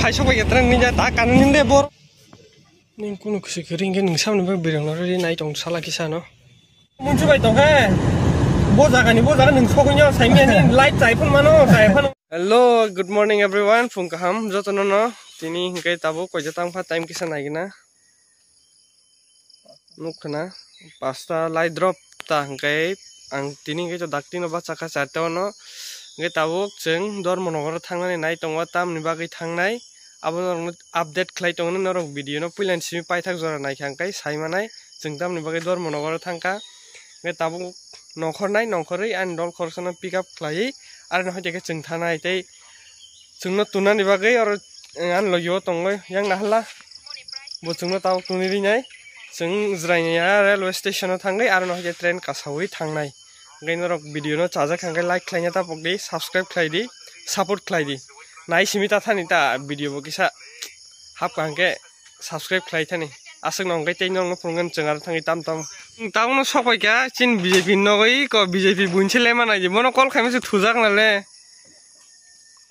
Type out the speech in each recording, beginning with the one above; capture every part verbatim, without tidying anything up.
Kaisa bai ketra ni ja ta kan ni de bor. Ning kunu kusi kering ke ning samni bai birang no ri nai tong sala kisa no. Munchu bai tong he. Bo jaga ni bo jaga ning sogwi no sai mi ani light chai phun mano chai phano. Hello, good morning everyone. Phung kaham joto no no. Tini hingke tabo koija tang pha time kisa nai gina. Nuk khna pasta lai drop ta hingke ang tini hingke to dakti no bacha kha charta ono hingke tabuk chwng Dharmanagar o thangnani nai tongo tamni bagwi thangnai abo norokno update khlai tongo norok video no puilani simi paithak jora naikha hingke sai manai chwng tamni bagwi Dharmanagar o thangkha hingke tabuk nongkhor nai nongkhorwi ani dol khoroksa no pick up khlaiwi aroni hoite khe chwng thanai tei chwngno tunani bagwi oro ani logi o tongwi yang nahala. Bo chwngno tabuk tuni rinai. Chwng Jwraini railway station o thangwi aro no hai train kasawi thangnai. Hwnkhe norok video no chajak hwnkhe like khlaina ta pokdi, subscribe khlai di, support khlai di. Nai simi ta thani ta video bo kisa hapkha hwnkhe subscribe khlai thani. Aswk no hwnkhe tei norok no phunukgwi chwng aro thangwi tam tam. Tabuk no sokpai kha chini B J P nogwi ko B J P buini se lema nai di. Bono call khaima se thujak na le.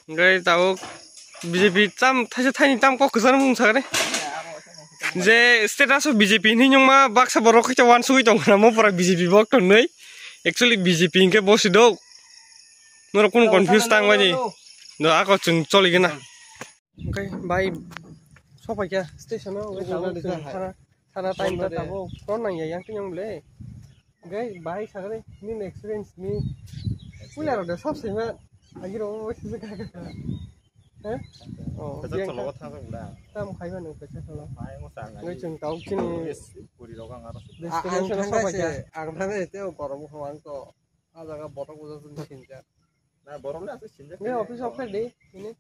Hwnkhe tabuk B J P tam thaisa thaini tam kok kwchar mung sakhe. Je status o B J P hinwi nyungma baksa borok khe wansugwi tong khna mo pora B J P bok tongnai. Actually B J P hinkhe bosi do. Norok kunu confuse tang bai di. Do ako chwng choli gana. Hwnkhe bai sopai kha station o, hwnkhe tabuk chwng thana, thana time ta tabuk ton nang ya yang twi nyong le. Gai, bahai sagre, nini experience ni. Puila rok da sab sima. Agi rok bo sisa kaka. He? Oh, pecha cholo thang jang da. Tam khaiba nang pecha cholo. Mai mo sang. Gai chwng tau chini. Puri rok ang aro. Destination ang thang sopai kha. Ang thang se, ang thang se, teo borom ko ang to. A jaga botok uja sung sinja. Na, borok le aswk sinjak. Nini office o phai di, nini.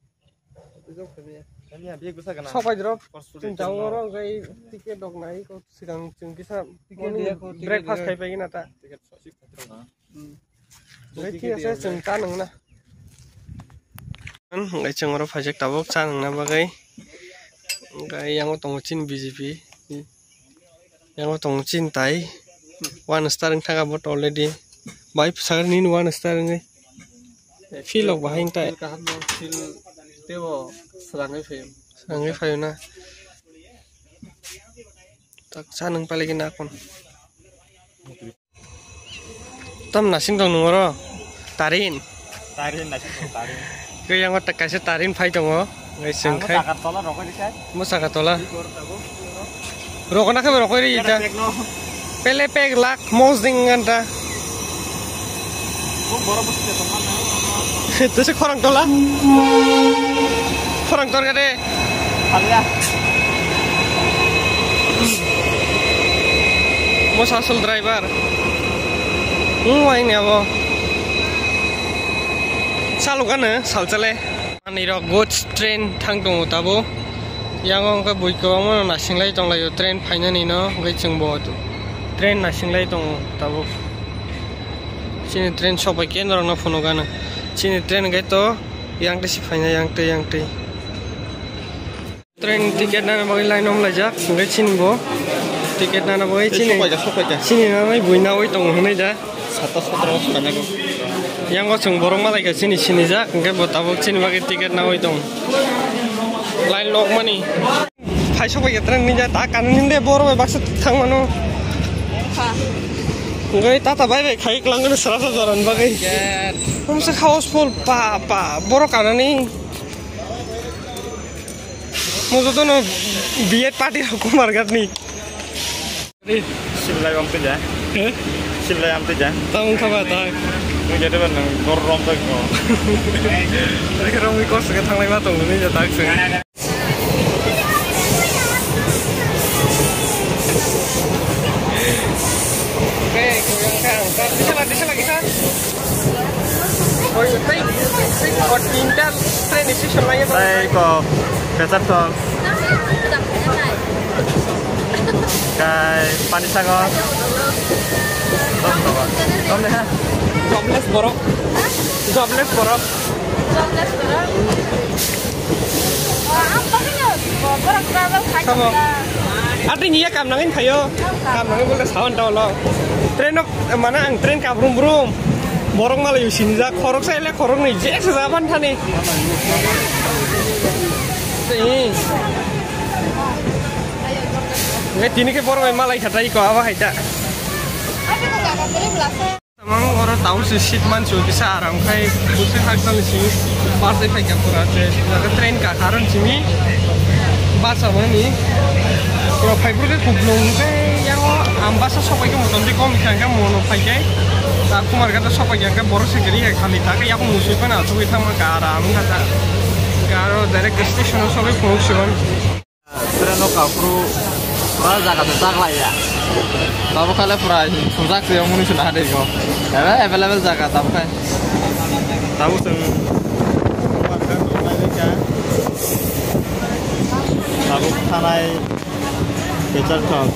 Office o phai ya. Kami ya, big bwsa gana. Sopai drop. Chwng jago oro gai ticket rok nai ko swkang chwng kisa ticket morning dia ko, ticket breakfast dia. Khai pai gina ta. Ticket sosik khatrok na. Hmm. Gai ticket thik ase dia. Chwng ta nang na. Gai chwng oro phaijak tabuk cha nang na bagwi. Gai yango tongo chini B J P. Yango tongo chini tai. One star wng thaka bo already. Bai bwsakhe nini one star wngwi. Feel rok bahai wng tai. Feel kaham no, feel teibo swrangwi phaio. Swrangwi phaio na. Tak cha nang paligina kon. Tam nasing tong nung oro? Tarin. Tarin nasing tong, tarin. Khe yang otak kaisa tarin phai tongo. Ngai seng khai. Sakar tola rokoi di sai. Mo sakar tola. Rokona khe rokoi ri ita. Pele pek lak mos ding nganta. Tese khorang tola. Khorang torga de. Mo sasol driver. Mo aini abo. Salugano salchale. Ani rok goods train thang tongo tabo. Yango hwnkhe bui kwbangma no nasinglai tonglaio train phainani no hwnkhe chwngbo train nasinglai tongo tabo. Chini train sopai khe norokno phunukgano. Chini train hwnkhe to yang twi si phaina yang twi yang twi. Train ticket nana bagwi line om laijak, hwnkhe chini bo ticket nana bagwi chini, sopaikha, sopaikha. Chini nanai bui nawi tongo hwnwi da. Sata sotro swkang nai. Yango chwng borok malaikha chini sinijak, hwnkhe bo tabuk chini bagwi ticket nawi tong. Line lok mani. Phai sopaikha train ni ja ta kanani de borok bai baksa thangmano. Hwnkhe tata bai bai khai kwlangkhe srasa joran bagwi. Homsa houseful pa pa borok kanani. Mo joto no B Ed party rok kumar gatni. Siblai amtwi ja. He? Siblai amtwi ja. Tamo wngkha ba ta. Nwng jete ba nwng gor rom tak no. Rikhe romwi kos khe thanglai ma tong ni ja tak se. Hey, kuyang kang. Disa la, disa la, disa. Oi, tei, tei, o tinta train station lagi to. Tei ko, kecap to. Kai, pani sago. Tom, tom, tom deh, ha? Jobless borok. Jobless borok. Jobless borok. Samo. Ati niya kam nangin kayo. Kam nangin boleh sawan tau lo. Train ok, mana ang train kabrum brum. Borok malai usin ja, khorok sa ele khorok ni je sa jaban thani. Tini khe borok bai malai kha tai ko abo hai ta. Tamang oro tau se seat mansu kisa aram khai busi haktal ni simi bus ai phaikha pura je jaga train ka karon simi bus amani pura phai pura khe kuplung khe yango am bus a sobai khe motom twi kom kha khe mono phai khe ta kumar gata sobai khe borok se gari hai khali ta khe yakung musui phano asugwi thangma ka aram kha ta. Khe aro direct station o sobai phunuk sigon. Train no kaphuru pura jaga se chaklaiya. Tabo khale pura sujak se muni suna hade ko. Ebe available jaga tabo khai. Tabo chwng tabo thanai Becher thok.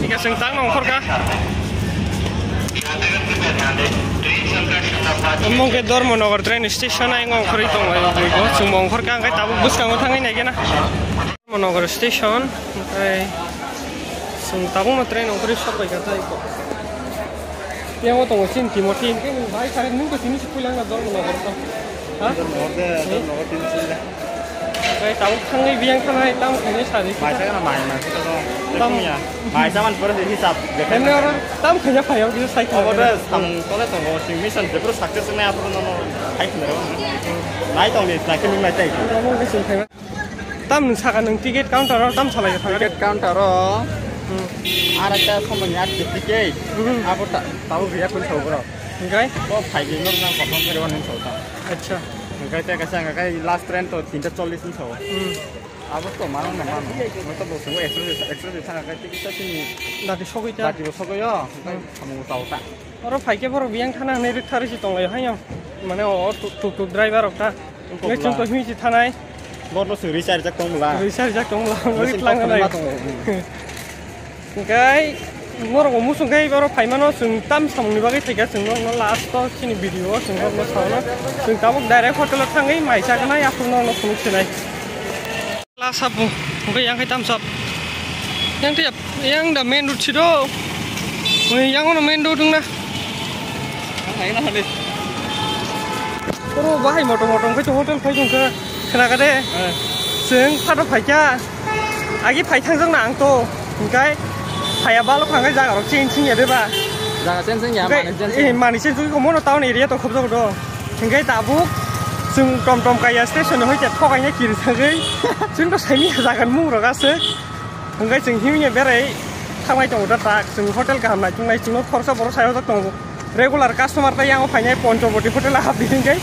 Thik ase, chwng tang nongkhor kha. Omo khe Dharmanagar train station, ayang ongkhorwi tong lai, chwng bo ongkhor kha, hwnkhe tabuk bwskango thangwi nai khe na. Dharmanagar station, omokhai chwng tabukno train ongkhorwi sok pai kha tei. Yang o tongo chini Timothy, hwnkhe nwng bai kha, nwng to tini se puilangna Dharmanagar to. Ha? Dharmanagar de, Dharmanagar tini se le. Bai tabuk thangwi biyang thangwi tam khaini sari. Mai sa na mai, mai sa to. Tam ya. Mai sa man pura hisab. Hemne oro tam khaina phai o kisa sai kha. Obo de samung tole tongo, si mission de pura success nai aphuru no no. Hai khna. Nai tong ni, nai khna nai tai. Omo khe chwng khaima. Tam nwng saka nwng ticket counter o tam salai kha. Ticket counter o. Hmm. Ar ekta somoni ar ticket. Hmm. Abo ta, tabo biya kun sa bro. Hwnkhe? Bo phai di nok nang kothom khe wan sa ta. Acha. Hwnkhe te kaisa hwnkhe last train to tinta chollis ni sa. Hmm. Abo to mano na mano. Mo to bo sungo express express thang khe ticket to sini. Dati sogwi ta. Dati bo sogwi yo. Hmm. Samung tao ta. Oro phaikhe borok biyang thana hwnwi rwktharwi se tonglaio haino. Mane o tuk tuk tuk driver rok ta. Tuk tuk hwnwi chwng la. To hwnwi se thanai. Borno se recharge jak tong bwla. Recharge jak tong bwla. Recharge tongo. Hwnwi tlang tong bwla nai. Hwnkhe norok bo muchung khe oro phaimano chwng tam samungni bagwi thaikha chwng norokno last o chini video o chwng norokno sao. Chwng tabuk direct hotel o thangwi mai chaknai aphuru norokno phunuk sinai. Lasa bu, hwnkhe yang khai tamsap. Yang tei yang da main road sido. Hoi yang ono main road wngna. Oro bahai motom motom khai hotel khai tongkha. Khna kade. Eh. Chwng phato phaikha. Agi phai thangjak na ang to. Hwnkhe phaiya balo khangkhe jaga rok change wngya de ba. Jaga change wngya, hwnkhe, mani change eh, wngya. Mani change wngya, mono town area to khobjak do. Hingke tabuk chwng tom tom kaiya station ni hoite thokaina kiri sagwi chwng to saini jagan mung rok aswk. Hingke chwng himya berai thangnai tongo da tak chwng hotel kaham naichungnai chwngno khoroksa borok sai ojak tongo. Regular customer tai yango phainai Ponchoboti hotel o hapdi hingke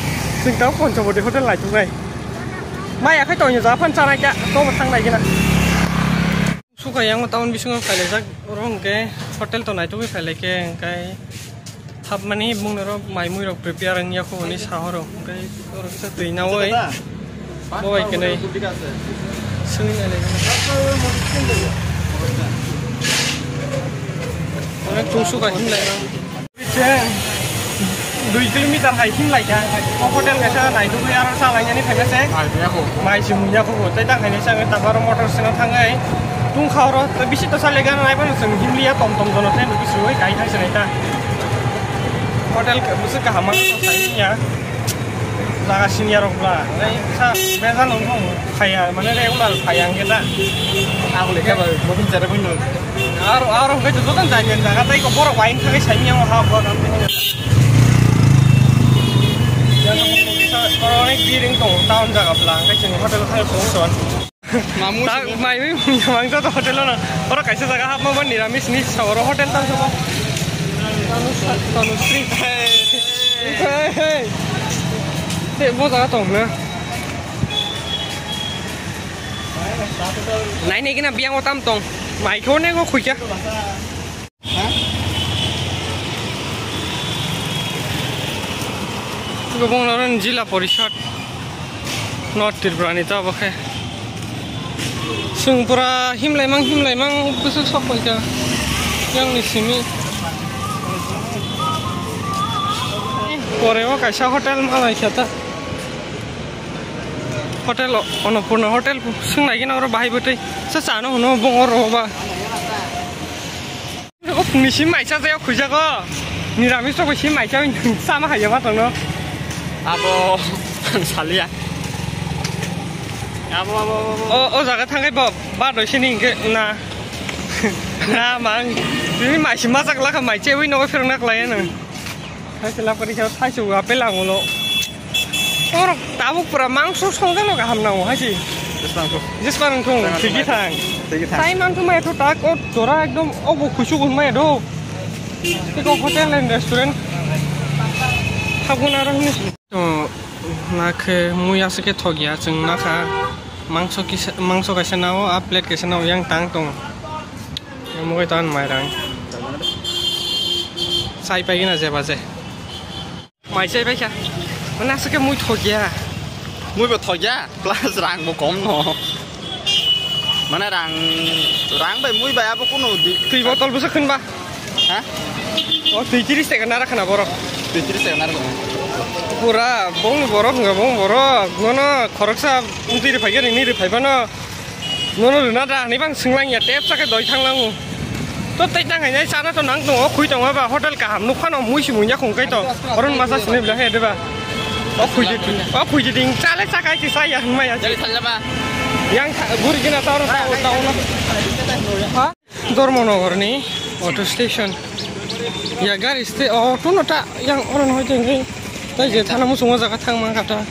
chwng tabuk Ponchoboti hotel naichungnai. Maya khai tongya jaga phan chanai kha tobo thangnai gina. Suka yang town bisingo phailaijak, oro hwnkhe hotel to naitugwi phailaikhe, hwnkhe hapmani bongni oro mai mui rok prepare wngya kho hwnwi sahoro, hwnkhe oro kisa twi nawi bo bai kwnwi swngwi nailaijak. Onek chwng suka hinlaimang. Dui kilometer hai himlai kha. O hotel kaisa naitugwi aro chalainani phaina se. Mai se munya kho. Tei ta khaina se ang tabaro motor sino thangai. Tung kha oro bisi to sale gana nai phano chwng himliya tom tom jono tei nugi suwi kai hai se nai ta. Hotel busu kaham ma to sai ya. Jaga senior rok bla. Tei sa beza nong phaya mane regular phaya ang khe ta. Ang le khe ba mo him jare buino. Aro, aro hwnkhe joto tang jani jaga tei ko borok bai wngkha khe saimanya o ha bo kam tei. Oro onek biring tongo town jaga bwla hwnkhe chwng hotel khai phunukson. Mamu tak sini. Mai mi mangsa to hotel no. Oro kaisa jaga hapma bo niramis ni sa oro hotel tang sobo. Tanu Sri. Hey, hey. Te bo jaga tong na. Nai nai gina biang o tam tong. Mai khe onek o khuikya. Gobong noron Jila Porishad North Tripura ni to abo khe. Chwng pura himlaimang himlaimang bwswk sok paikha yang ni simi. Pore o kaisa hotel malai kha ta. Hotel o-, Annapurna Hotel swng nai gina oro bahai bwtwi. Sa chano hwno bong oro ba. O phungni sim maisa jaya khuijago. Niramis rok sim maisa sama haiya ma tongno. Abo ang salia. Abo, abo, abo, abo. O, o jaga thangkhe bo, ba doi sini hingke na. Na, mang. Tini mai si majak lakha mai chewi nogo phirok nak laya nang. Hai se lapkari khe thai se apel ang ulo. Orok tabuk pura mangso songja no kaham nango hai se. Jismang ko. Jismang thung, thigi thang. Thigi thang. Tai mang thung mai tho tak o jora ekdom o bo khusu gun mai do. Tiko hotel and restaurant. Thagun aro hini. To, nakhe mui aswk khe thokya, chwng nakha mangso kisa, mangso kaisa nao, a plate kaisa nao yang tang tongo. Mui tan mairang. Chai paigina je baje. Mai chai paikha. Mane aswk khe mui thokya. Mui bo thokya, plus rang bo kom no. Mane rang, rang bai mui bai abo kuno di. Twi botol bwswk khwnba? Ha? O twi tiris taka nara khana borok. Twi tiris taka nara khana. Pura bong borok hwnga bong borok. Nono khoroksa wngtwi rwphai gani ni rwphai bano. Nono rwna da hwnwi bang swnglang ya tep sakhe doi thanglango. To tei tang hai nai chana to nang tongo khwi tongo ba hotel kaham nuk phano mui si mui nya khong kai to. Oron masa sini bla he de ba. O khwi je, o khwi je ding chale sakai ki sa ya hwnma ya. Jali thalja ba. Yang guri gina ta oro ta oro ta oro. Ha? Dharmanagar ni auto station. Ya gari ste auto no ta yang oro no jeng jeng. Tai je thana musungo jaga thang man kata.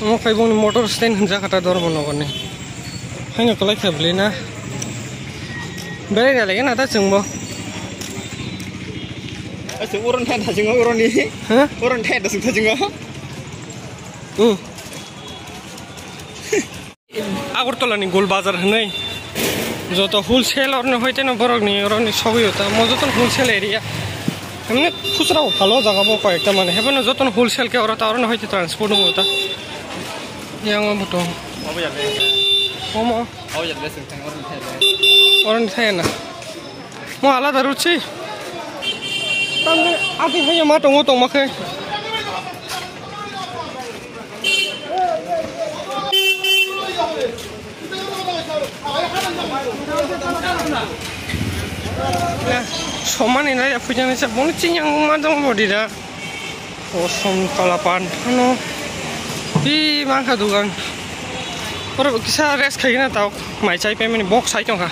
Omo khaibong ni motor stand hinja kata Dharmanagar ni. Haino kolai kha bwlwi na. Berai na lege na ta chwngbo. Ase uron thai thajingo uroni. Ha? Uron thai thajingo. Hmm. Agartala ni Gul Bazar hwnwi joto wholesale orni hoite no borok ni oroni sogwi ta mo joto wholesale area. Emni khusra o phalo jaga bo koi ekta mane hebo no joto wholesale khe oro ta oroni hoite transport wng ta. Yang o buto. Obo ya le. Omo. Obo ya le sing thang oroni thai le. Oroni thai na. Mo alada ruchi. Tamni ati haya ma tongo tongma khe. Somani nai phuja ni sa bong chinyang ma dong bodi da. Osom kalapan ano. Pi mangkha dugan. Oro kisa rest khaigina tau mai chai pemani box sai tongkha.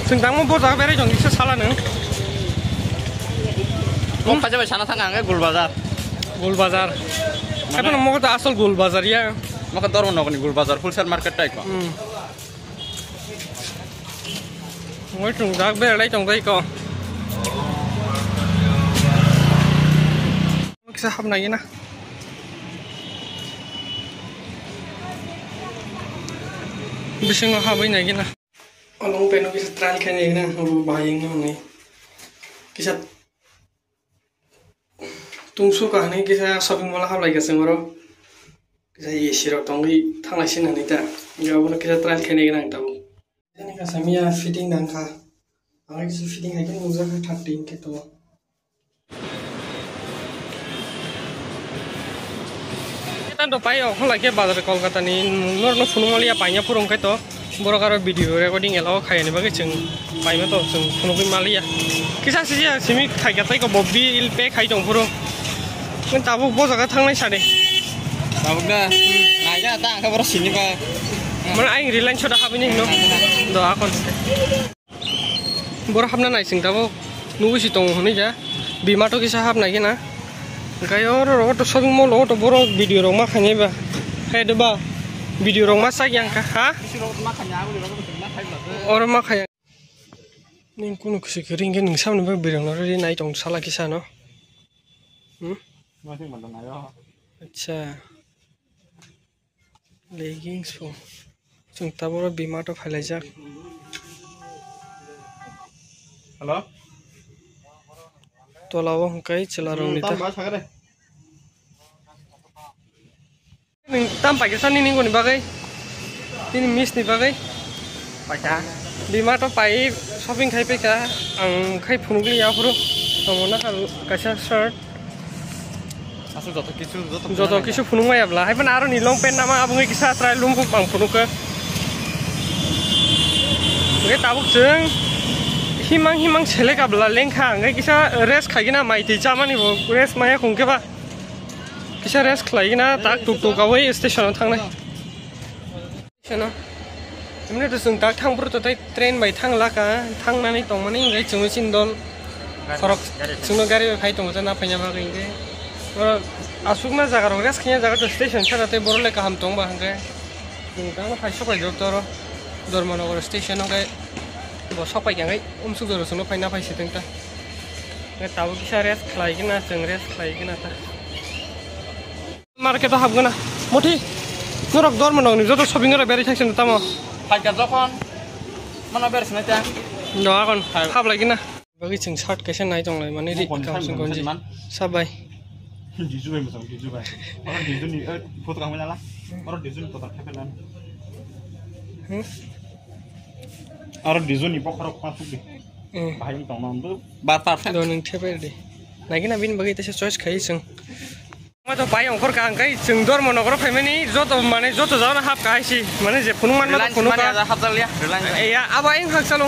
Chwng tangmo bo jaga berai tong kisa sala nung. Mo khaja bai sana thang ang Gul Bazar. Gul Bazar. Mane? Haibano mo ta asol Gul Bazar ya. Mo ka Dharmanagar ni Gul Bazar wholesale market tai ko. Hmm. Mo chwng jak berai tong tai ko. Kisa hapna gina. Bisingo habwi na gina. Along peno kisa trial khaina nang bo bahai wngna hwnwi. Kisa tungsu ka hwnwi kisa shopping mall hablai ka chwng oro. Kisa A C rok tongwi thanglai sin hwnwi ta. Ga bono kisa trial khaina nang tabuk. Ani kasa miya fitting nang kha. Ang kisa fitting hai khe nukjak kha thirty hwnkhe to. Tando pai o khwlai khe bazar Kolkata ni norno phunukmaliya paina phuru wngkhe to borok aro video recording allow khaiyani bagwi chwng paima to chwng phunugwi maliya kisa sijia simi thaika tei ko bo bill pay khai tong phuru tabuk bo jaga thangnai sade. Tabuk na naina ta ang khe borok sini ba. Mane ayang Reliance da habini hino do akon. Boro hapna naising tabuk nugwi si tongo hwnwi ja. Bimato kisa hapna gina. Gai oro rogo to shopping mall o to boro video rok ma khainai ba. Hai de ba video rok ma sak yang kha ha. Oro ma khaya. Ning kunu kisi kering ke ning samni ba birang no ri nai tong sala kisa no. Hmm? Acha. Leggings bo. Chwng taboro Bimato phailaijak. Hello? Tola o hwnkhe chwla rokni ta. Nwng tam paikha sa nini nini bagwi? Nini miss ni bagwi? Paikha. Bimato pai shopping khai paikha. Ang khai phunugli yaphuru. Tongmona kaisa shirt. Aswk joto kisu, joto kisu phunukmaya bwla. Hai phano aroni long pant nama aboni kisa try lum buk bang phunukha. Oke, tabuk chwng Himang himang selek abla lengkha, hingke kisa rest khaigina, mai twi chamani bo rest maya khungke ba. Kisa rest khlaigina, tak tuk tuk awai station o thangnai. Seno. Emne to chwng tak thang phuru to tei train bai thang laka, thangnani tongmani hingke chwngno chini dol. Khorok chwngno gari bai phai tongo, na phaina bagwi hingke. Oro aswkna jaga rok rest khaina jaga to station sara tei borok le kaham tongba hingke. Chwng tangno phai sok pai jok toro Dharmanagar station hingke bo sok pai khe umsuk jora chwngno phaina phai siteng ta. Hingke tabuk kisa rest khlaigina, chwng rest khlaigina ta. Market o habgana. Moti, norok Dharmanagarni joto shopping ora berai thaksin tamo. Phaikha jokhon, mano berai sinai ta. No, agon, Hai. Hablai gina. Bagwi chwng shirt kaisa nai tonglai mani ri Bo gonji kam sing gonji. Man. Sabai. Diju bai masang, Diju bai. Oro Diju ni, eh, photo kang nala. Oro Diju ni photo kang nala. Hmm? Oro Diju ni bokhorok pasuk di. Hmm. Bahai tong nang do. Bar perfect. Do nang thepe di. Nai gina bin bagwi tesa choice khai chwng. Ma to pai ongkhor ka hingkai chwng Dharmanagar phaimani joto mane joto jagano hap ka haisi mane je phunuk manma to Reliance phunuk mani ka. Aja hap jaliya, Reliance. Eya abo ayang hak chalo.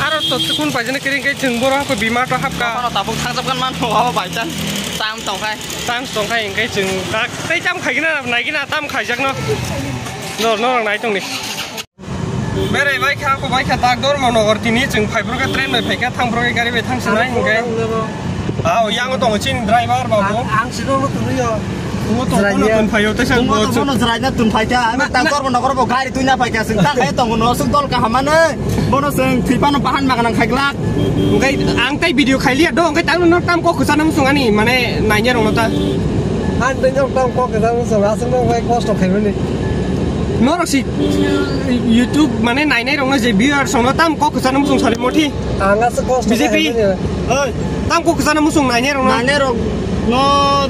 Aro to sukun paijani kering kai chwng boro hap bima to hap ka. Kono tabuk thang jabkan man to abo by chance tam tong khai. Tam tong khai hingkai chwng tak tei tam khai gina nai gina tam khai jakno. Nor nor nai tong ni. Berai bai kha, ko bai kha, tak Dharmanagar tini chwng phai phuru khe train bai phai kha, thang phuru khe gari bai thang sinai hingke. Ah, yang tongo chini driver ba bo. Ang sino mo tunuyo. Mo to kono tun phaio, tei sang bo. Mo to kono jrai na tun phai kha, ami tak Dharmanagar bo gari tui na phai kha, sing tak hai tongo no suk dol kaham mane. Bono sing thipano bahan maganang khai glak. Hingke ang tei video khai liya do, hingke tang no tam kok khwsa nam sung ani, mane nai nya rong no ta. Ang tei tam kok khwsa nam sung, asung no bai kosto khai mani. Norok si YouTube mane nainai rokno je viewers rokno tam kok kwchangno muchung sari moti. Ang asa kosto B J P. Khe hwnwi. Oi, tam kok kwchangno muchung nainai rokno. Nainai rok no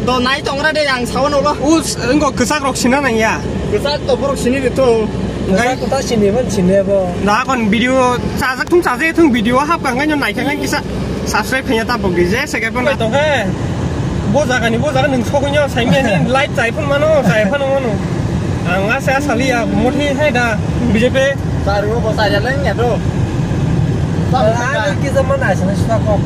do nai tongra de ang sawan ulo. Us, wngkok kwchak rok sina nangya. Kwchak to borok sini de to. Kwchak to ta sini man sini bo. Da kon video chajak thung chajak thung video hap ka ngai no nai ka ngai kisa. Subscribe khaina ta bokdi je second phone. Tong khe bo jaga ni bo jaga nung sogwi no sai mani live chai phun mano chai phano mano. Ang asa asa li ya moti hai da B J P. Chari bo chari leng ya do. Ang kisa mana asa na sita ko.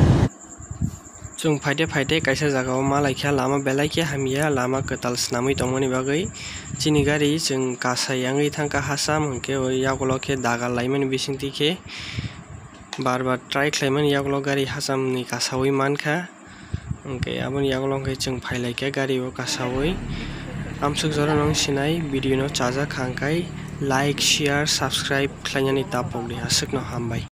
Chwng phaide phaide kaisa jaga o malai kha lama belai khe hamya lama kwtal swnamwi tongmani bagwi chini gari chwng kasai yangwi thangkha hacham hwnkhe o yagulo khe dagal laimani bisingtwi khe. Bar bar try khlaimani yagulo gari hachamni kasawi mankha. Hwnkhe aboni yagulo hwnkhe chwng phailaikha gari o kasawi. Amsuk jorano wng sinai video no chajak kha hwnkhe like, share, subscribe khlainani tapokdi aswkno hambai.